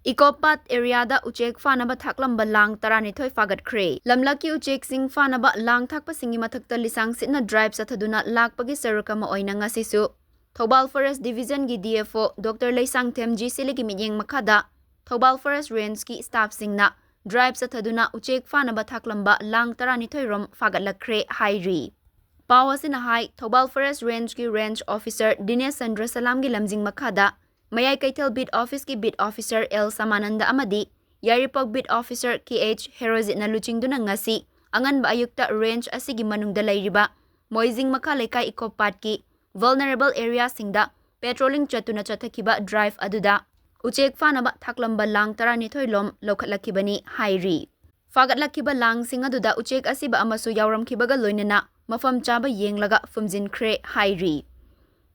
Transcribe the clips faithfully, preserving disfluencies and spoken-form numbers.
Eco ꯄꯥꯠ ꯑꯦꯔꯤꯌꯥꯗ ꯎꯆꯦꯛ ꯐꯥꯅꯕ ꯊꯥꯛꯂꯝꯕ ꯂꯥꯡ ꯇꯔꯥꯅꯤꯊꯣꯏ ꯐꯥꯒꯠꯈ꯭ꯔꯦ꯫ ꯂꯝꯂꯛꯀꯤ ꯎꯆꯦꯛꯁꯤꯡ ꯐꯥꯅꯕ ꯂꯥꯡ ꯊꯥꯛꯄꯁꯤꯡꯒꯤ ꯃꯊꯛꯇ ꯂꯤꯁꯥꯡ ꯁꯤꯠꯅ ꯗ꯭ꯔꯥꯏꯚ ꯆꯠꯊꯗꯨꯅ ꯂꯥꯛꯄꯒꯤ ꯁꯔꯨꯛ ꯑꯃ ꯑꯣꯏꯅ ꯉꯁꯤꯁꯨ ꯊꯧꯕꯥꯜ ꯐꯣꯔꯦꯁ ꯗꯤꯚꯤꯖꯟꯒꯤ D F O doctor Leishangthem ꯖꯤ ꯁꯤꯂꯤꯒꯤ ꯃꯤꯠꯌꯦꯡ ꯃꯈꯥꯗ ꯊꯧꯕꯥꯜ ꯐꯣꯔꯦꯁ ꯔꯦꯟꯖꯀꯤ ꯁ꯭ꯇꯥꯐꯁꯤꯡꯅ ꯗ꯭ꯔꯥꯏꯚ ꯆꯠꯊꯗꯨꯅ ꯎꯆꯦꯛ ꯐꯥꯅꯕ ꯊꯥꯛꯂꯝꯕ ꯂꯥꯡ ꯇꯔꯥꯅꯤꯊꯣꯏ ꯔꯣꯝ ꯐꯥꯒꯠꯂꯛꯈ꯭ꯔꯦ ꯍꯥꯏꯔꯤ꯫ ꯄꯥꯎ ꯑꯁꯤꯅ ꯍꯥꯏ, ꯊꯧꯕꯥꯜ ꯐꯣꯔꯦꯁ ꯔꯦꯟꯖꯀꯤ ꯔꯦꯟꯖ ꯑꯣꯐꯤꯁꯔ ꯗꯤꯅꯦꯁ ꯆꯟꯗ꯭ꯔ ꯁꯂꯥꯝꯒꯤ ꯂꯝꯖꯤꯡ ꯃꯈꯥꯗ ꯃꯌꯥꯏ ꯀꯩꯊꯦꯜ ꯕꯤꯠ ꯑꯣꯐꯤꯁꯀꯤ ꯕꯤꯠ ꯑꯣꯐꯤꯁꯔ ꯑꯦꯜ ꯁꯃꯥꯅꯟꯗ ꯑꯃꯗꯤ ꯌꯥꯏꯔꯤꯄꯣꯛ ꯕꯤꯠ ꯑꯣꯐꯤꯁꯔ ꯀꯦ ꯑꯩꯆ ꯍꯦꯔꯣꯖꯤꯠꯅ ꯂꯨꯆꯤꯡꯗꯨꯅ ꯉꯁꯤ ꯑꯉꯟꯕ ꯑꯌꯨꯛꯇ ꯔꯦꯟꯖ ꯑꯁꯤꯒꯤ ꯃꯅꯨꯡꯗ ꯂꯩꯔꯤꯕ ꯃꯣꯏꯖꯤꯡ ꯃꯈꯥ ꯂꯩꯀꯥꯏ ꯏꯀꯣ ꯄꯥꯠꯀꯤ ꯚꯜꯅꯔꯦꯕꯜ ꯑꯦꯔꯤꯌꯥꯁꯤꯡꯗ ꯄꯦꯇ꯭ꯔꯣꯂꯤꯡ ꯆꯠꯇꯨꯅ ꯆꯠꯊꯈꯤꯕ ꯗ꯭ꯔꯥꯏꯚ ꯑꯗꯨꯗ ꯎꯆꯦꯛ ꯐꯥꯅꯕ ꯊꯥꯛꯂꯝꯕ ꯂꯥꯡ ꯇꯔꯥꯅꯤꯊꯣꯏ ꯂꯣꯝ ꯂꯧꯈꯠꯂꯛꯈꯤꯕꯅꯤ ꯍꯥꯏꯔꯤ꯫ ꯐꯥꯒꯠꯂꯛꯈꯤꯕ ꯂꯥꯡꯁꯤꯡ ꯑꯗꯨꯗ ꯎꯆꯦꯛ ꯑꯁꯤꯕ ꯑꯃꯁꯨ ꯌꯥꯎꯔꯝꯈꯤꯕꯒ ꯂꯣꯏꯅꯅ ꯃꯐꯝ ꯆꯥꯕ ꯌꯦꯡꯂꯒ ꯐꯨꯝꯖꯤꯟꯈ꯭ꯔꯦ ꯍꯥꯏꯔꯤ꯫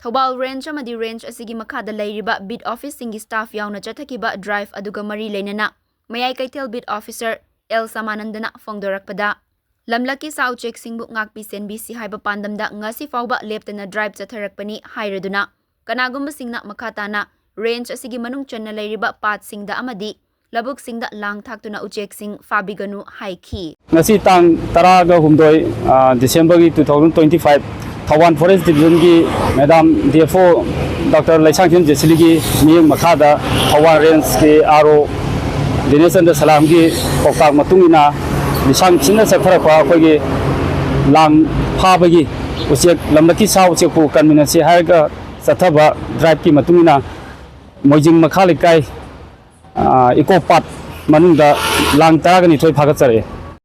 ꯊꯧꯕꯥꯜ ꯔꯦꯟꯖ ꯑꯃꯗꯤ ꯔꯦꯟꯖ ꯑꯁꯤꯒꯤ ꯃꯈꯥꯗ ꯂꯩꯔꯤꯕ ꯕꯤꯠ ꯑꯣꯐꯤꯁꯁꯤꯡꯒꯤ ꯁ꯭ꯇꯥꯐ ꯌꯥꯎꯅ ꯆꯠꯊꯈꯤꯕ ꯗ꯭ꯔꯥꯏꯚ ꯑꯗꯨꯒ ꯃꯔꯤ ꯂꯩꯅꯅ ꯃꯌꯥꯏ ꯀꯩꯊꯦꯜ ꯕꯤꯠ ꯑꯣꯐꯤꯁꯔ ꯑꯦꯜ ꯁꯃꯥꯅꯟꯗꯅ ꯐꯣꯡꯗꯣꯔꯛꯄꯗ, ꯂꯝꯂꯛꯀꯤ ꯁꯥ ꯎꯆꯦꯛꯁꯤꯡꯕꯨ ꯉꯥꯛꯄꯤ ꯁꯦꯟꯕꯤꯁꯤ ꯍꯥꯏꯕ ꯄꯥꯟꯗꯝꯗ ꯉꯁꯤ ꯐꯥꯎꯕ ꯂꯦꯞꯇꯅ ꯗ꯭ꯔꯥꯏꯚ ꯆꯠꯊꯔꯛꯄꯅꯤ ꯍꯥꯏꯔꯗꯨꯅ, ꯀꯅꯥꯒꯨꯝꯕꯁꯤꯡꯅ ꯃꯈꯥ ꯇꯥꯅ ꯔꯦꯟꯖ ꯑꯁꯤꯒꯤ ꯃꯅꯨꯡ ꯆꯟꯅ ꯂꯩꯔꯤꯕ ꯄꯥꯠꯁꯤꯡꯗ ꯑꯃꯗꯤ ꯂꯧꯕꯨꯛꯁꯤꯡꯗ ꯂꯥꯡ ꯊꯥꯛꯇꯨꯅ ꯎꯆꯦꯛꯁꯤꯡ ꯐꯥꯕꯤꯒꯅꯨ ꯍꯥꯏꯈꯤ꯫ ꯉꯁꯤ ꯇꯥꯡ ꯇꯔꯥꯒ ꯍꯨꯝꯗꯣꯏ, ꯑ, ꯗꯤꯁꯦꯝꯕꯔꯒꯤ two thousand twenty five, Thoubal forest ꯗꯤꯕꯤꯖꯟꯒꯤ madam D F O doctor Leishangthem ꯖꯦꯁꯤꯂꯤꯒꯤ ꯃꯤꯠꯌꯦꯡ ꯃꯈꯥꯗ ꯊꯧꯕꯥꯜ ꯔꯦꯟꯖꯀꯤ ꯑꯥꯔ ꯑꯣ ꯗꯤꯅꯦꯁ ꯆꯟꯗ꯭ꯔ ꯁꯂꯥꯝꯒꯤ ꯄꯥꯎꯇꯥꯛ ꯃꯇꯨꯡ ꯏꯟꯅ ꯂꯤꯁꯥꯡ ꯁꯤꯠꯅ ꯆꯠꯊꯔꯛꯄ ꯑꯩꯈꯣꯏꯒꯤ ꯂꯥꯡ ꯐꯥꯕꯒꯤ ꯎꯆꯦꯛ, ꯂꯝꯂꯛꯀꯤ ꯁꯥ ꯎꯆꯦꯛꯄꯨ ꯀꯟꯃꯤꯟꯅꯁꯤ ꯍꯥꯏꯔꯒ ꯆꯠꯊꯕ ꯗ꯭ꯔꯥꯏꯚꯀꯤ ꯃꯇꯨꯡ ꯏꯟꯅ ꯃꯣꯏꯖꯤꯡ ꯃꯈꯥ ꯂꯩꯀꯥꯏ, ꯑ, ꯏꯀꯣ ꯄꯥꯠ ꯃꯅꯨꯡꯗ ꯂꯥꯡ ꯇꯔꯥꯒ ꯅꯤꯊꯣꯏ ꯐꯥꯒꯠꯆꯔꯛꯑꯦ꯫